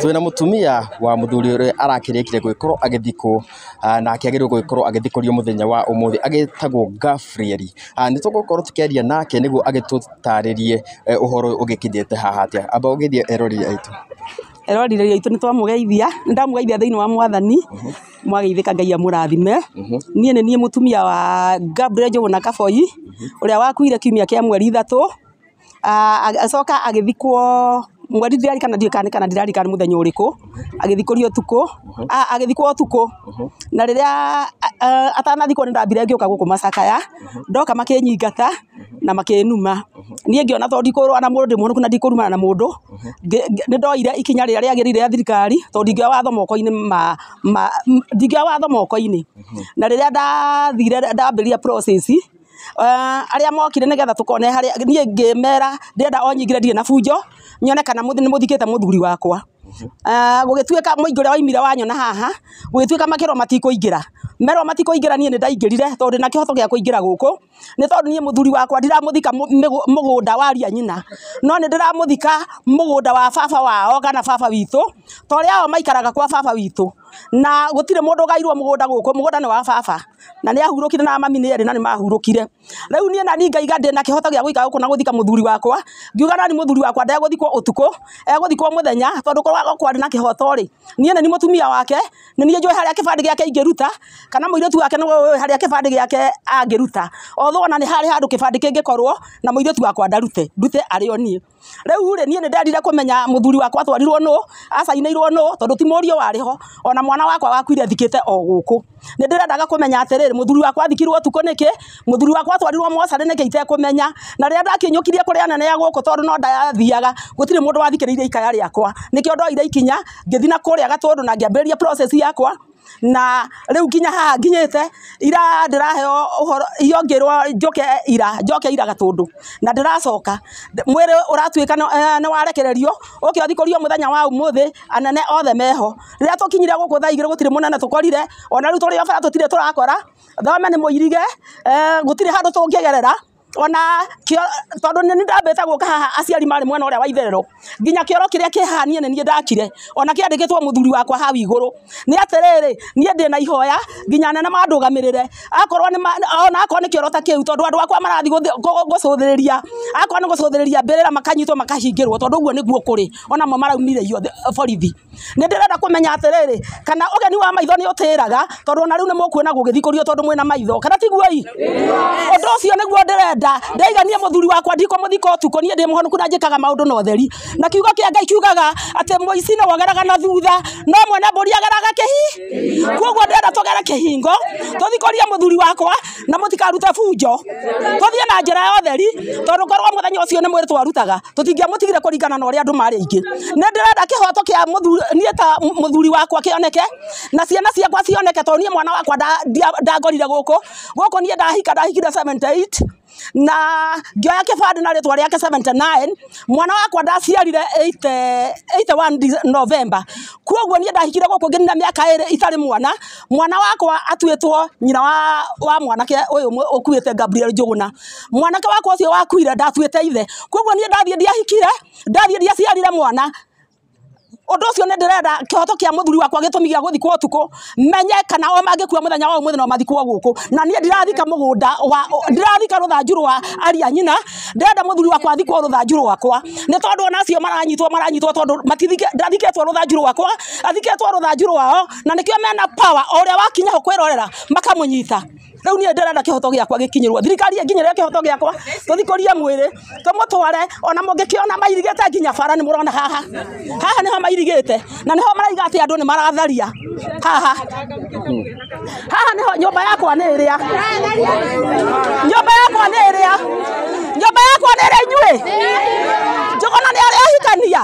Twina mutumia wa muthuri uria arakirikire gwikorwo agithikwo na akiagĩrĩirwo gwikorwo agithikũrio muthenya wa umuthi agĩtagwo Gabriel. Nĩ tũgũkorwo tũkĩaria nake nĩguo agĩtũtarĩrie ũhoro ũyũ ũgĩkinyĩte haha atĩa. Amba ũgeithie eroreri aitũ. Eroreri aitũ nĩ twamũgeithia, nĩ ndamũgeithia thĩinĩ wa mwathani, mwageithĩka Ngai amũrathime. Niĩ nĩ niĩ mũtumia wa Gabriel Njũgũna Kaboi, ũrĩa wakuire kiumia kĩa mweri 3, acoka agĩthikwo mweri ndiririkana ndiũĩ kana kana ndiririkana nĩ mũthenya ũrĩkũ, agĩthikũrio ũtukũ, agĩthikwo ũtukũ. Na rĩrĩa atanathikwo nĩ ndambire ngĩũka gũkũ macakaya, ndoka makĩnyingata na makĩnuma. Niĩ ngĩona tondũ ndikũrũa na mũndũ ndĩ mũhonoku na ndikũrumana na mũndũ, nĩ ndoire ikinya rĩrĩa rĩagĩrĩire rĩa thirikari tondũ ndingĩoya watho moko-inĩ ndingĩoya watho moko-inĩ. Na rĩrĩa ndathire ndambĩrĩria process, arĩa mokire nĩgetha tũkone harĩa niĩ ngĩmera ndĩrenda o nyingĩre ndirĩ na bunjo nyone kana nĩ mũthikĩte mũthuri wakwa. Gũgĩtuĩka mũingĩ ũrĩa waimire wanyona haha, gũgĩtuĩka makĩrwo matikũingĩra. Merwo matikũingĩra niĩ nĩ ndaingĩrire tondũ ndĩna kĩhoto gĩa kũingĩra gũkũ, nĩ tondũ niĩ mũthuri wakwa ndiramũthika mũgũnda wa aria nyina, no nĩ ndĩramũthika mũgũnda wa baba wao kana baba witũ, ta ũrĩa o maikaraga kwa baba witũ. Na gũtirĩ mũndũ ũgairwo mũgũnda gũkũ, mũgũnda nĩ wa baba na nĩ ahurũkire na mami nĩ erĩ na nĩ mahurũkire. Rĩu niĩ na niĩ ngaiga ndĩna kĩhoto gĩa gũikara gũkũ na gũthika mũthuri wakwa, ngiuga nani mũthuri wakwa ndegũthikwo ũtukũ, egũthikwo mũthenya, tondũ korwo kwarĩ na kĩhoto rĩ, niĩ nĩ niĩ mũtumia wake, nĩ niĩ njũĩ harĩa kĩbandĩ gĩake ingĩruta, kana mũirĩtu wake nĩwe ũĩ harĩa kĩbandĩ gĩake angĩruta. Although ona nĩ harĩ handũ kĩbandĩ kĩngĩkorwo na mũirĩtu wakwa ndarute, ndute arĩ o niĩ. Rĩu rĩ, niĩ nĩ ndendire kũmenya mũthuri wakwa atwarirwo nũ, acainĩirwo nũ, tondũ ti mũriũ warĩ ho, ona mwana wakwa wakuire thikĩte o gũkũ. Nĩ ndĩrendaga kũmenya atĩrĩrĩ, mũthuri wakwa athikirwo ũtukũ nĩkĩ, mũthuri wakwa atwarirwo mocarĩ nĩkĩ itekũmenya. Na rĩrĩa ndakinyũkirie kũrĩ anene a gũkũ tondũ no ndathiaga, gũtirĩ mũndũ wathikĩrĩirie ikaya rĩakwa. Nĩkĩo ndoire ikinya, ngĩthiĩ na kũrĩa Gatũndũ na ngĩambĩrĩria process yakwa, na rĩu nginya haha nginyĩte, ira ndĩraheo ũhoro, iyo ngĩrwo njoke ira, njoke ira Gatũndũ, na ndĩracoka. Mwĩrĩ ũratuĩka nĩ warekererio, ũke ũthikũrio mũthenya wa ũmũthĩ, anene othe meho. Rĩrĩa tũkinyire gũkũ thaa 2 gũtirĩ mũnene tũkorire, ona rĩu tũrĩ o bara tũtirĩ tũrakora, thome nĩ mũirige, gũtirĩ handũ tũngĩgerera. Ona tondũ nĩ ndambĩte gũka haha aciari marĩ mwena ũrĩa wa itherero, nginya kĩoro kĩrĩa kĩ haha niĩ nĩ niĩ ndakire, ona kĩandĩkĩtwo mũthuri wakwa hau igũrũ. Nĩ atĩrĩrĩ, niĩ ndĩna ihoya nginya anene mandũgamĩrĩre, akorwo nĩ ona akorwo nĩ kĩoro ta kĩu, tondũ andũ akwa marathiĩ gũcũthĩrĩria, akorwo nĩ gũcũthĩrĩria mbĩrĩra makanyitwo makahingĩrwo, tondũ ũguo nĩguo kũrĩ, ona mo maraumire borithi. Nĩ ndĩrenda kũmenya atĩrĩrĩ, kana ũgeni wa maitho nĩ ũtĩraga, tondũ ona rĩu nĩ mũkuona gũgĩthikũrio tondũ mwĩna maitho, kana tiguo ĩ? Ũndũ ũcio nĩguo ndĩrenda. Ndaiga niĩ mũthuri wakwa ndikũmũthika ũtukũ, niĩ ndĩ mũhonoku na njĩkaga maũndũ na ũtheri. Na kiugo kĩa Ngai kiugaga atĩ mũici nĩwe ũgeraga na thutha, no mwene mbũri ageraga kĩhi. Koguo ndĩrenda tũgere kĩhingo, tũthikũrie mũthuri wakwa na mũtikarute bunjo, tũthiĩ na njĩra ya ũtheri, tondũ korwo mũthenya ũcio nĩ mwĩrĩ twarutaga, tũtingĩamũtigire kũringana na ũrĩa andũ marĩ aingĩ. Nĩ ndĩrenda kĩhoto kĩa mũthuri, niĩ ta mũthuri wakwa kĩoneke, na ciana ciakwa cioneke, tondũ niĩ mwana wakwa ndangorire gũkũ. Gũkũ niĩ ndahika, ndahikire 78, na ngĩoya kĩbandĩ na rĩtwa rĩake 79, mwana wakwa ndaciarire 81 November. Koguo niĩ ndahikire gũkũ ngĩnina mĩaka 2 itarĩ mwana, mwana wakwa atuĩtwo nyina wa mwanake ũyũ ũkuĩte Gabriel Njũgũna. Mwanake wakwa ũcio wakuire ndatuĩte ithe. Koguo niĩ ndathiĩ ndiahikire, ndathiĩ ndiaciarire mwana. Ũndũ ũcio nĩ ndĩrenda kĩhoto kĩa mũthuri wakwa gĩtũmi gĩa gũthikwo ũtukũ, menye kana o mangĩkua mũthenya wa ũmũthĩ no mathikwo gũkũ. Na niĩ ndirathika mũgũnda wa, ndirathika rũthanju rwa aria nyina, ndĩrenda mũthuri wakwa athikwo rũthanju rwakwa, nĩ tondũ ona acio maranyitwo tondũ ndathikĩtwo rũthanju rwakwa, athikĩtwo rũthanju rwao, na nĩkĩo mena power, o ũrĩa wakinya ho kwĩrorera makamũnyita. Rĩu niĩ ndĩrenda kĩhoto gĩakwa gĩkinyĩrwo, thirikari ĩnginyĩre kĩhoto gĩakwa, tũthikũrie mwĩrĩ, tũmũtware, ona mũngĩkĩona mairigĩte nginya bara nĩ mũrona haha. Haha nĩho mairigĩte, na nĩho maraiga atĩ andũ nĩ maratharia. Haha. Haha nĩho nyũmba yakwa nĩ ĩrĩa. Nyũmba yakwa nĩ ĩrĩa. Nyũmba yakwa nĩ ĩrĩa inyuĩ. Njũgũna nĩ arĩa ahikania.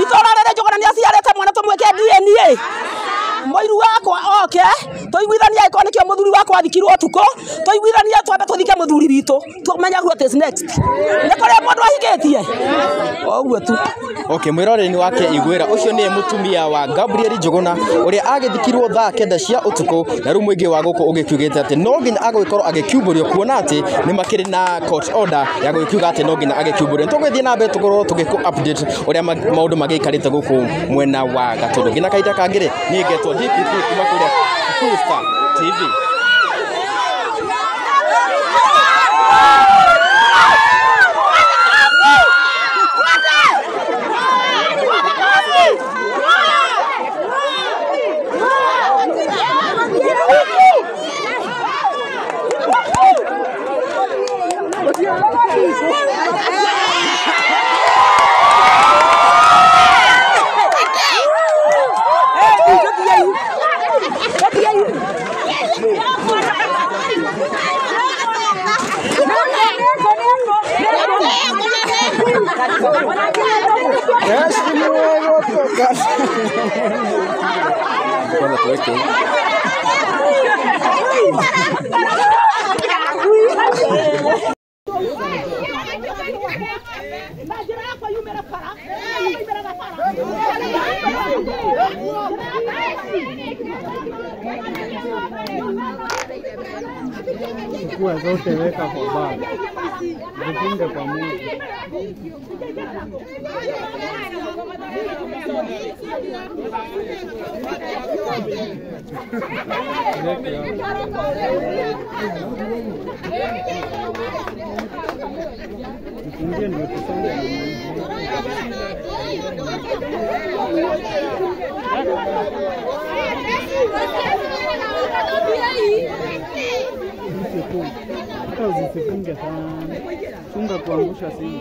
Itũũra rĩrĩ Njũgũna nĩ aciarĩte mwana tũmwĩke DNA. Mũiru wakwa oke, Tũiguithanie angĩkorwo nĩkĩo mũthuri wakwa athikirwo ũtukũ, tũiguithanie twambe tũthike mũthuri witũ, tũmenye what is next. Nĩ kũrĩ mũndũ ahikĩtie? O ũguo tu. Okay, mwĩroreri wake Iguĩra, ũcio nĩye mũtumia wa Gabriel Njũgũna ũrĩa agĩthikirwo thaa 9 cia ũtukũ, na rĩu mũingĩ wa gũkũ ũgĩkiugĩte atĩ no nginya agũgĩkorwo agĩkiumbũrio, kuona atĩ nĩ makĩrĩ na court order ya gũgĩkiuga atĩ no nginya agĩkiumbũrio. Nĩtũgũgĩthiĩ na mbere tũkorwo tũgĩkũ update ũrĩa maũndũ magĩikarĩte gũkũ mwena wa Gatũndũ. Nginya kahinda kangĩ rĩ, niĩ ngetwo DPP kuma kũrĩa Kikuyu Star TV. Kwanza tuweke Chukua zote weka kwa bag. Zifunge pamoja. Zifungie ndio tusonge na hata usifunge sana. Chunga kuangusha simu.